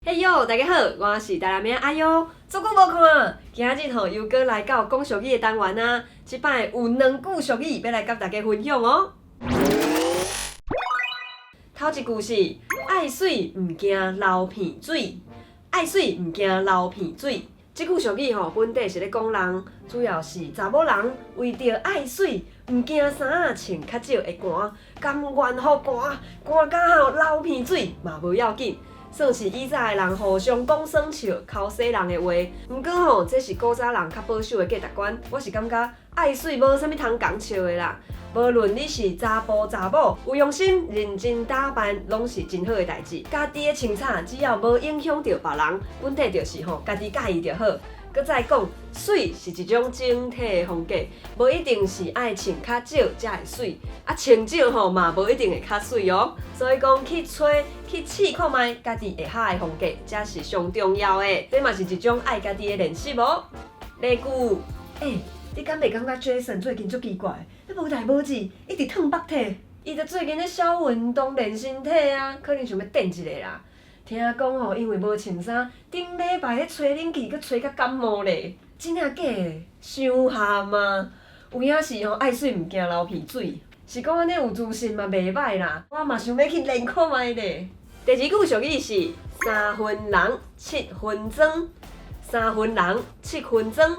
嘿喲，大家好，我是台南的阿優，足久無看，今仔日吼又閣來到講俗語的單元啊。這擺有兩句俗語欲來佮大家分享哦。頭一句是愛媠毋驚流鼻水，愛媠毋驚流鼻水。這句俗語吼，本底是咧講人，主要是查某人為著愛媠，毋驚衫仔穿較少會寒，甘願予寒，寒甲吼流鼻水嘛無要緊。算是以早的人互相講耍笑、剾洗人的話。毋過吼，這是古早人較保守的價值觀。我是感覺愛媠無啥物通講笑的啦。無論你是查埔查某，有用心認真打扮，攏是真好的代誌。家己的穿插只要無影響著別人，本底就是吼家己佮意就好。閣再講，媠是一種整體的風格，無一定是愛穿較少才會媠，啊穿少吼嘛無一定會較媠哦。所以講去揣去試看覓家己會合的風格，才是上重要的。這嘛是一種愛家己的練習無？例句，欸，你敢袂感覺 Jason 最近足奇怪？你無代無誌，一直淌目涕。伊著最近咧小運動練身體啊，可能想欲展一下啦。聽講吼，因為無穿衫，頂禮拜咧吹冷氣，閣吹甲感冒咧，真正假的？傷譀啊！有影是吼，愛媠毋驚流鼻水，是講按呢有自信嘛袂䆀啦。我嘛想欲去練看覓咧。第二句俗語是三分人，七分妝。三分人，七分妝。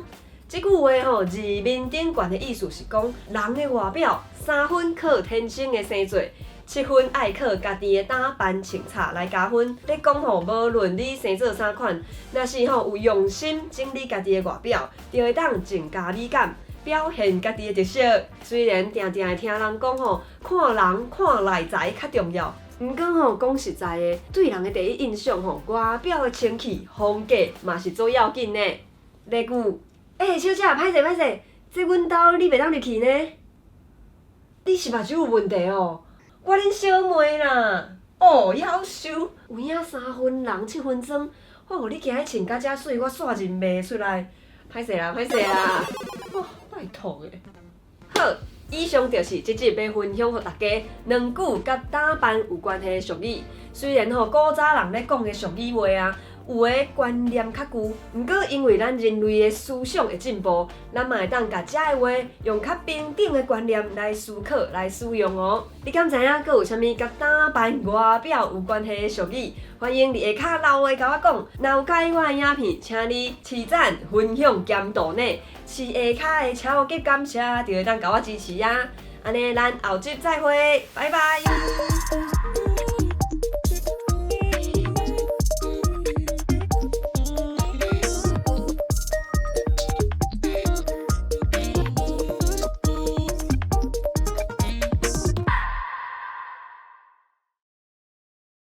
這句話吼，字面頂懸的意思是講，人的外表三分靠天生的生做，七分愛靠家己的打扮穿插來加分。咧講吼，無論你生做啥款，若是吼有用心整理家己的外表，就會當增加美感，表現家己的特色。雖然定定會聽人講吼，看人看內在較重要，毋過吼講實在的，對人的第一印象吼，外表的清氣風格嘛是足要緊的。例句，欸，小姐，歹勢歹勢，這阮兜你袂當入去呢？你是目睭有問題哦？我恁小妹啦。哦，夭壽，有影三分人七分妝。哦，你今日穿甲遮媠，我煞認袂出來。歹勢啦，歹勢啦。哦，拜託的。好，以上就是這集欲分享予大家兩句佮打扮有關係的俗語。雖然吼古早人咧講的俗語話啊，有的觀念較舊，毋過因為咱人類的思想會進步，咱嘛會當共遮的話用較平等的觀念來思考、來使用哦。你敢知影閣有啥物佮打扮外表有關係的俗語？歡迎佇下跤留話共我講。若有佮意我的影片，請你揤讚、分享兼抖內，飼下跤的超級感謝，就會當共我支持啊！按呢，咱後集再會，拜拜。